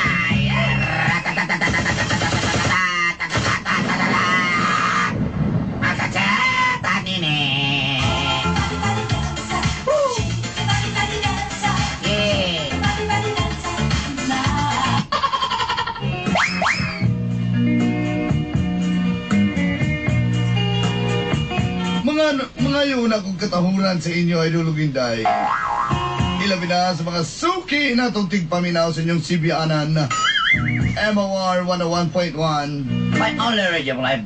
Yeah. Mga yun akong katahuran sa inyo ay luluginday. Ilabi na sa mga suki na itong tigpaminaw sa inyong sibianan. MOR 101.1. My only radio live.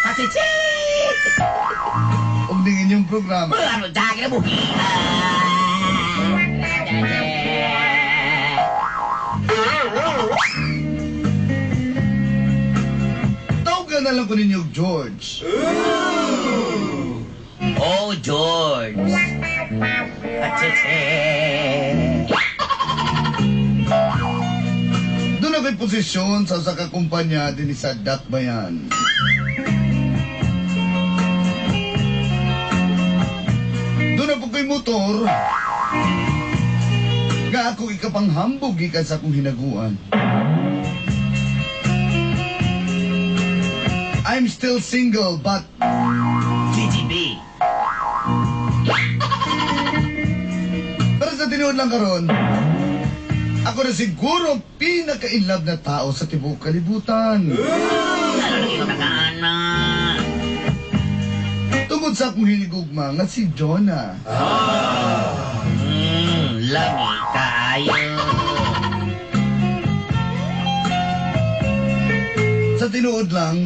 Kachichi! Ug ning inyong programa. Ano dagi na buhi? Tawagan na lang ko ninyo George. Oh, George. Kachichi! Doon ako'y posisyon sa usa ka kumpanya din sa Dakbayan. Doon ako ko'y motor. Nga ako ikapanghambog gikan sa akong hinaguan. I'm still single but GGB. pero sa tinuod lang karon, ako na siguro ang pinaka-inlove na tao sa tibuok kalibutan. Ano lagi ko nakaana? Tungod sa akong hinigugma nga si Jonah. Lami kayo. Sa tinuod lang,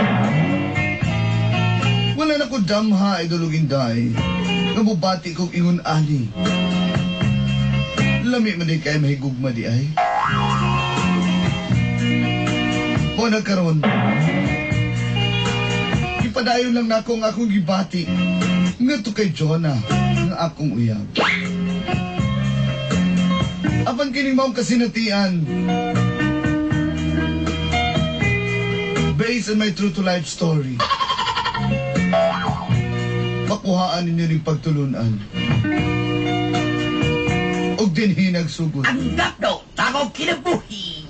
wala na ko damha iduluginday. Nga mubati kong ingon ani. Lami man din kay mahigugma di ay. Mo na karon. Ipadayon lang nako ang akong gibati. Ngadto kay Jonah, nga akong uyab. Apan kining maong kasinatian, based on my true to life story, makuhaan ninyo ning pagtulunan. Og dinhi nagsugod. Ang gapdo, takong kinabuhi.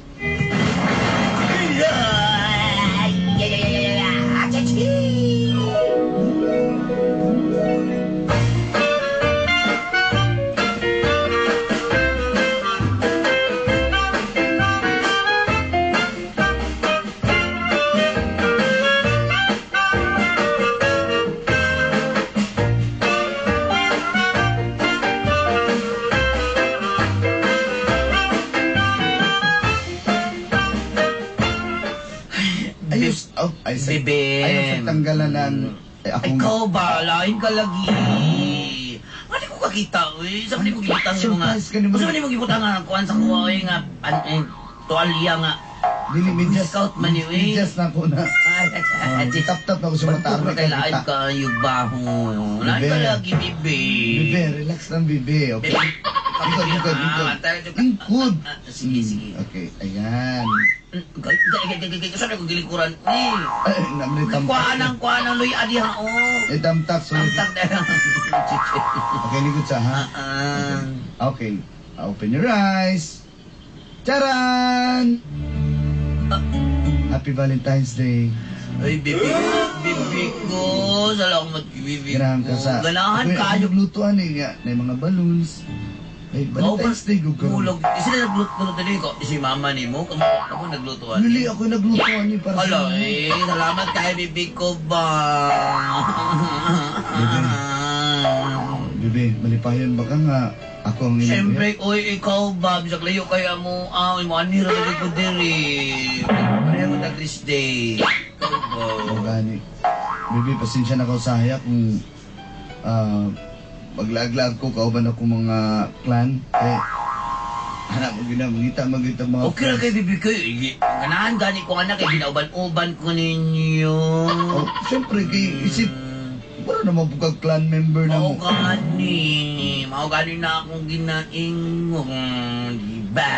Ayos, oh, ay, sa, Bebe. Ayos sa tanggalan ng ay, akong, Ikaw ba? Lain ka lagi. Ano ko kakita, uy? Sa mali mo gibutang yung mga Surprise ka naman. Sa mali mo gibutang nga kuan sa kuha, uy, nga, an, eh, tuwalya nga. Dili, medyas, Scout man yun, eh. medyas na ako na. Ay, Oh, tap-tap na ako sa mata. Pagpag kay lain ka, yung baho. Lain ka Bebe. lagi, bebe. Bebe, relax lang, bebe. Okay. Bebe. Lingkod, lingkod, lingkod. Lingkod. Sige, sige. Okay, ayan. Saan ko gilikuran? Eh. Ay, naman tamtak. Kuha ng luy adi ha, oh. Eh, tamtak, sorry. Tamtak na. Okay, lingkod sa, ha? Ah. Okay. Open your eyes. Charan! Happy Valentine's Day. Ay, bebe, bebe ko. Salamat, bebe Ganahan ko. ka sa Ganahan Ako ka. yung naglutuan eh. Nga, may mga balloons. Ay, Valentine's Day, gugaro. Mulag. Sila nagluto na ko. Si mama ni mo. Kamo, ako nagluto. Lili, ako yung naglutuan eh. Para sa Hala, eh. Salamat kay bebe ko ba. Bebe. Bebe, malipayon ba ka nga? Ako ang inyong Siyempre, oy, ikaw ba? Bisag layo kaya mo, ah, mo anira na ko diri. Pareho mo na Chris Day. Ikaw ba? O gani. Bebe, pasensya na ka usahaya kung maglaag-laag ko kauban ako mga clan. Eh, hanap mo gina, mangita, mangita mga Okay ra kay bibi ko. Ganahan gani ko anak kay ginauban-uban ko ninyo. Oh, siyempre, kay isip, wala naman po kag clan member na Mao mo. gani, mao gani na akong ginaingon, di ba?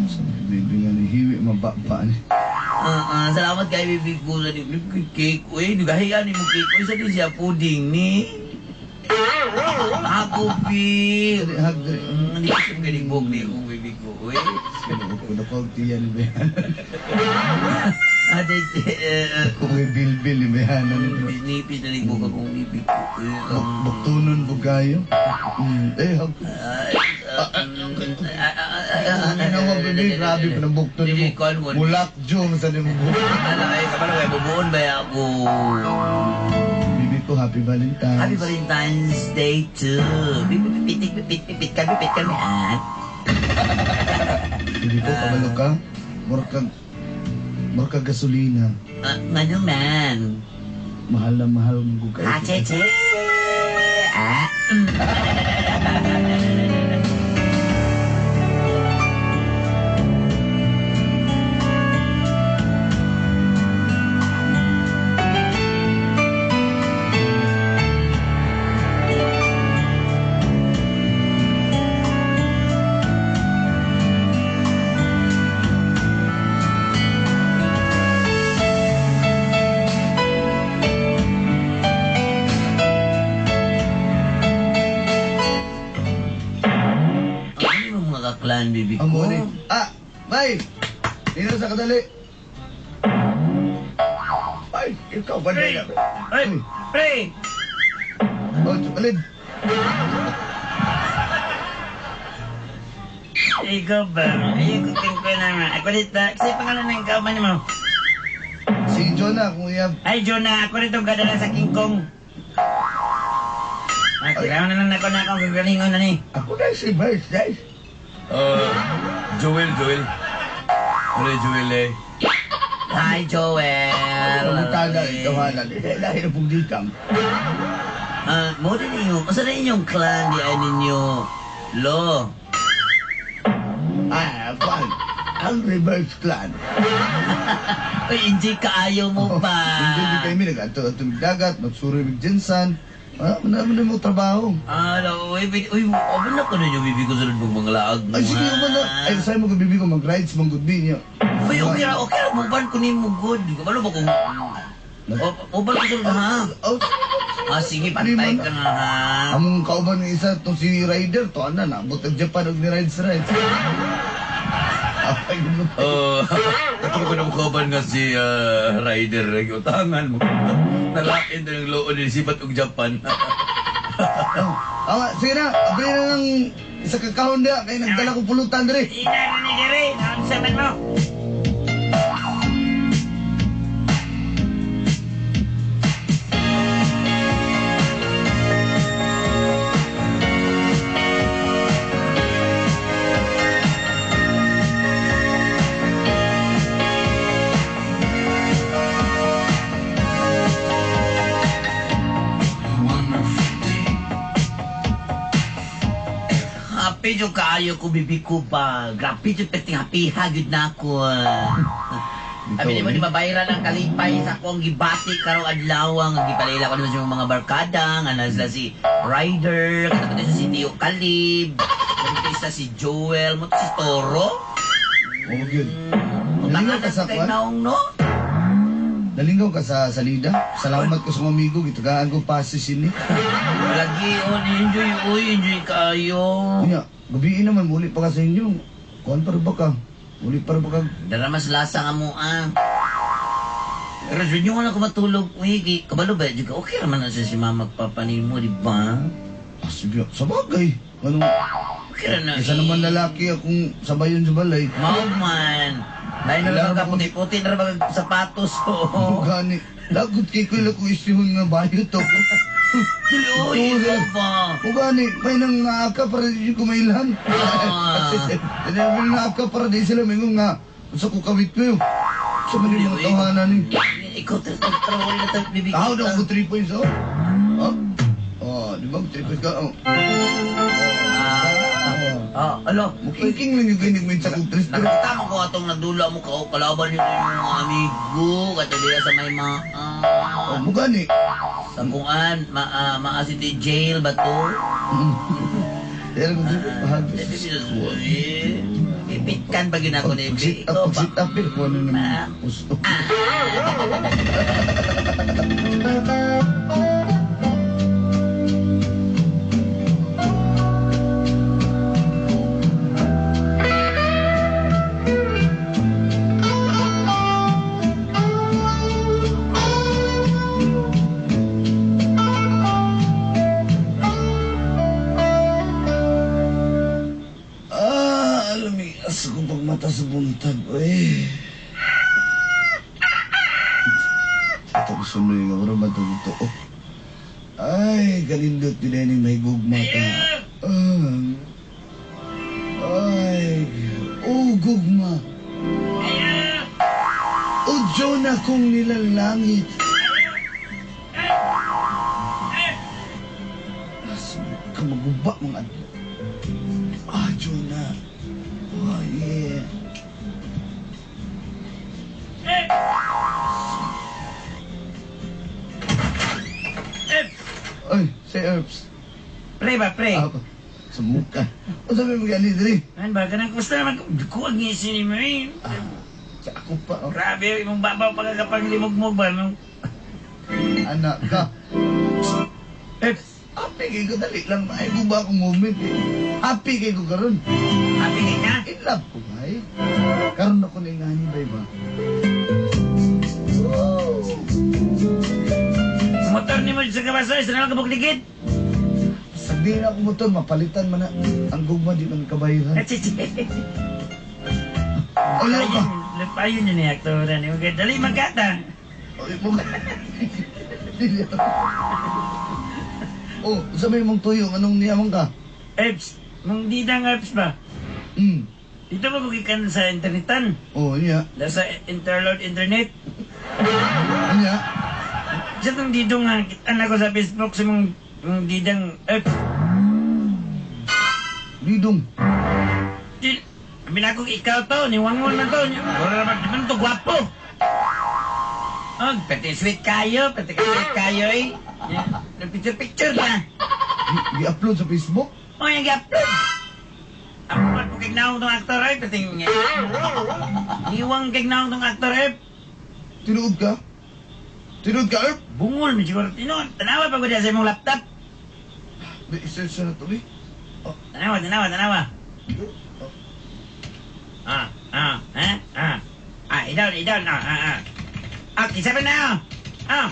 Sabi, bebe nga ni Hiwi, mababa ni. Ah, ah, salamat kay bibi ko sa di cake. Uy, nugahiya ni mo cake. Uy, sa di siya pudding ni. Ako, bi. Dali, hug, dali. Hindi ko siya galing bog ni akong bibi ko. ko, uy. Ko na ko tiyan ni Bayanan. Ate, Kung may bilbil ni Bayanan. Nipis na rin ko kung ibig ko. Buktunon po kayo. Eh, hag. Ginawa, baby. Grabe pa ng bukto ni mo. Mulak, Jong, sa ni mo. Ano ay, kabalo kay bubuon ba ako? Bibi ko, happy Valentine's. Happy Valentine's Day too. Pipit, pipit, pipit kami, pipit kami, ah. Bibi ko, kabalo ka. Mura kag gasolina. Ngano man? Mahal na mahal mo ko kayo. Ah, che, che. Ah. Ano yung mga kaklan, baby ko? Ang muna. Ah, bay! Nino sa kadali. Ay, ikaw ba na? Ay, pre! Oh, chocolate. Ikaw ba? Ayun ko ko naman. Ako dito. Kasi pangalan ng kauban mo. Si Jonah, kung iya. Ay, Jonah, ako rito gadala sa King Kong. Ay, kailangan na lang ako na akong gagalingon na ni. Ako na si Vice, guys. Joel, Joel. Ano yung Joel eh? Hi, Joel. Pagkala, ito halal. Dahil na pong dikam. Ah, mo din ninyo. Asa na inyong clan di ay ninyo? Lo. Ah, kwan. Ang reverse clan. Uy, enjoy kaayo mo pa. Hindi di kayo nag-ato ato dagat, magsuri mig Jensan. Ah, man mo trabaho. Ah, lo, uy, uy, open na ko ninyo, bibi ko sa mong mga laag mo. Ay, sige, uban na. Ay, sa'yo mo gabibi ko, mag-rides, mag-good niyo. Uy, okay ra, okay ra, muban ko nimo good. Kabalo ba kung uban ko sulod ha? Oh, Ah, sige, pantay ka na ha. Among kauban ng isa, itong si Ryder, to ana na, abot ang Japan og ni Rides Rides. Ay, gano'n. Ato ko na mukhaban nga si Ryder. Utangan mo. Nalain na yung loon ni Sibat og Japan. Oh, ah, sige na, abri na ng isa ka kahon dia, kay nagdala ko pulutan dire. Ina ni dire, naunsa man mo? Happy jud kaayo ko bibi ko ba. Grabe jud perting happy gyud na ako. Abi di mo di mabayran ang kalipay sa akong gibati karong adlaw ang gipalila ko naman sa mga barkada nga na sila si Ryder, katapos sa si Tio Kalib, katapos sa si Joel, mo si Toro. Oh, gyud. Nalingaw ka sa kay kwan? naong no? Nalingaw ka sa salida. Salamat ko sa mga amigo, gitagaan ko pasis ini. Lagi on enjoy uy, enjoy kaayo. Unya, gabiin naman muli pa ka sa inyo. Kuan pa rin ba ka? Muli pa rin ba ka? Dara mas lasa nga mo ah. Pero jud na ako matulog, uy, kay kabalo ba jud ka okay ra man na siya si mama magpapanimo, di ba? Ah, sige, sa bagay. Anong, Okay ra na. isa eh. naman lalaki akong sabayon sa balay. Mao man. Dahil na ba ka puti-puti na ba sapatos Oh. ko. Gani. Lagot kay ko ila ko istihon nga bayot ako. Dili oy, ikaw ba? O gani, may nang naaka para di ko mailhan. Ah. May naaka para di sila mingon nga sa ko kawit ko yun. Sa man yung mga tawanan ni. Ikaw trabaho na tayo bibigyan. Tao daw ko 3 points oh. Oh. Oh, di ba 3 points ka? Oh. Ah, alo. Mukingking lang yung ganyan mo sa kong 3 pero Nakita mo ko atong nagdula mo ka kalaban niyo sa inyong mga amigo kato diya sa may mga Oh, mo gani. sa kungan ma maa city jail ba to? Pero kung 3 points mahal. Ipitkan ba yun ako ni Pag sit up, pag sit up, eh, kung ano naman gusto. akong pagmata sa buntag, oy. Ito ko suloy nga oras matutoo. Ay, kalindot din na may gugma ka. Ah. Ay, oh, gugma. O Jonah kong nilalangit. Ka maguba mga adlaw. Ah, Jonah. Oh, yeah. Ay, say herbs. Pre ba, pre? Ah, sa muka. O sabi mo gani diri? Ano ba, ganang kumusta naman? Kuwag niya sinima eh. Ah, sa ako pa. Oh. Grabe, imong babaw pagkakapaglimugmug ba? Nung... Anak ka. Herbs, Happy kay ko dali lang. Ay, guba akong moment eh. Happy kay ko karon. happy kay ka? In love ko ba eh. Karon ako na ingani ba ba? Oh. Motor ni mo sa kabaso, isa na lang kabukligid. Sabihin ako motor, mapalitan man na. Ang gugma di man kabayaran. Ayaw ka. Ayun yun ni aktora ni. Okay, dali magkata. Ay, mo ka. Oh, sabi mong tuyo, anong niyaman ka? Herbs, mong didang herbs ba? Dito mo kukikan sa internetan. Oh, niya. Nasa interload internet. Niya. Sa itong didong nga, kitaan ako sa Facebook sa mong didang herbs. Didong. Di, kami ikaw to, ni Wangon man to. Wala naman, di man to gwapo. Oh, pati sweet kayo, pati ka sweet kayo eh. Nag-picture-picture na. Gi-upload sa Facebook? Oh, yung gi-upload. Upload po kay naong tong aktor eh, pati niwang kay naong tong aktor eh. Tinuod ka? Tinuod ka, Erp? Bungol, mi siguro. Tino, tanawa pa ko diya sa imong laptop. May isearch na to, eh. Tanawa, tanawa, tanawa. Ah, ah, eh, ah. Ah, i-down, i-down, ah, ah, ah. Ah, kisa pa na, ah. Ah,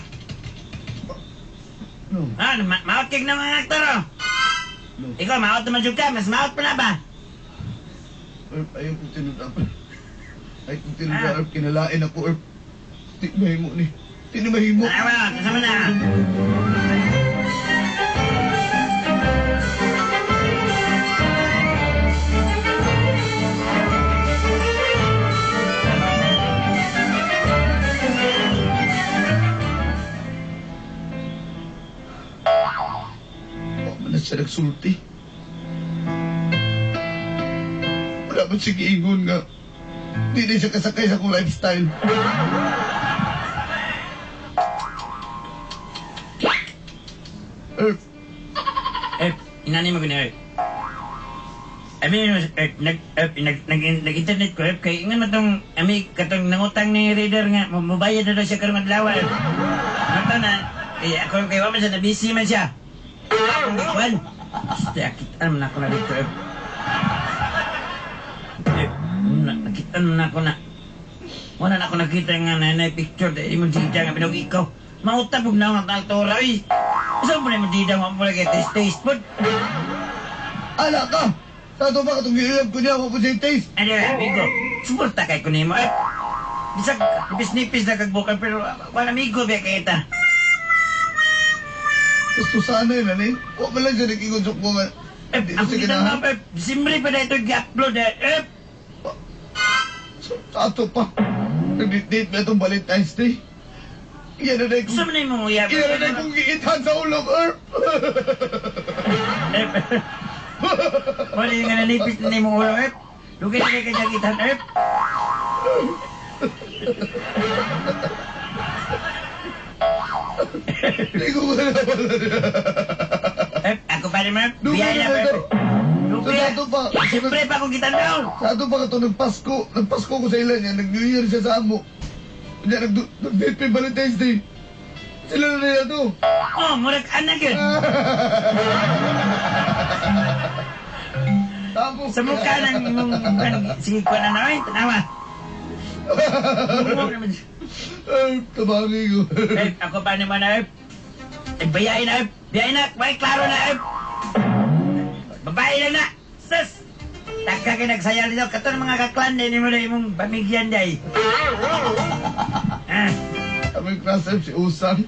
No. ah, maot kay naong ang aktor, oh. No. Ikaw, maot naman jud ka, mas maot pa na ba? Erp, ayaw kong tinuod, Erp. Ayaw kong tinuod, Ah. Erp. Kinalain ako, Erp. Di mahimo ni. Di ni mahimo. Tanawa, kasama na. Wa man na siya nagsulti. Wala man siya giingon nga. Di na siya kasakay sa akong lifestyle. Erp, Eh, inani mo gani, eh. I mean, eh, nag-internet ko, eh, kay ingan mo tong, ami, katong nangutang ni Reader nga, mubayad na daw siya karong adlaw, eh. Mata na, eh, ako kay wa man siya, na-busy man siya. Akong gikuan. Basta, akitaan man ako na dito, eh. Eh, nakitaan man ako na. Wala na ako nakita nga na na picture, dahil mo dida nga pinog ikaw. Mautab og naong ang altura, eh. Saan mo na mo dida mo lagi taste taste po? Ala ka! Sa ato ba katong giuyab ko niya, wa po siya taste? Ano, amigo, suporta kay ko nimo. Eh, bisag nipis-nipis na kagbukan pero wala amigo ba kay ta. Gusto sana yun, ano eh? Wa man lang siya nag-ingon sa kuha nga. Eh, Di na ako siya kita ganahan. nga, eh, Disembre pa na ito gi-upload eh. Eh, Sa ato pa. Nag-date ba itong Valentine's Day? Yan na na gusto kong... mo na imong uyab. Yan na na kong giithan sa ulog, Erp! Eh, wala yung nga nanipis na imong ulo, eh. Lugay na kay jagitan, eh. Hindi ko wala wala. Eh, ako pa rin, ma'am. Dugay Biyay na na, ito. eh. Lugay. Sa ato pa. Siyempre pa akong gitan-daw. Sa ato pa ka nagpasko. Nagpasko ko sa ilan niya. Nag-New Year siya sa amo. Niya, nag-date pa yung Valentine's Day. Sila na nila to. Oh, murag anak yun. Tapos. Sa mukha ng imong sige ko na na, tanawa. Ay, tabangi ko. Eh, ako pa naman na, eh. Eh, bayain na, eh. Bayain na, may klaro na, eh. Babae lang na. Sus! Taka kay nagsayal dito. Kato ng mga kaklan din mo na imong pamigyan day. Ah, Aming class si Usang.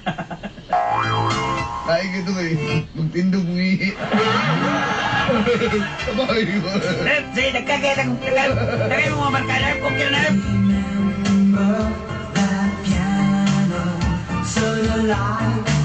Kain ito eh. Magtindog mong ihi. Sabay ko. Eh, sige, dagka kay nag mo mga barkada. Okay na. Remember that piano, so alive.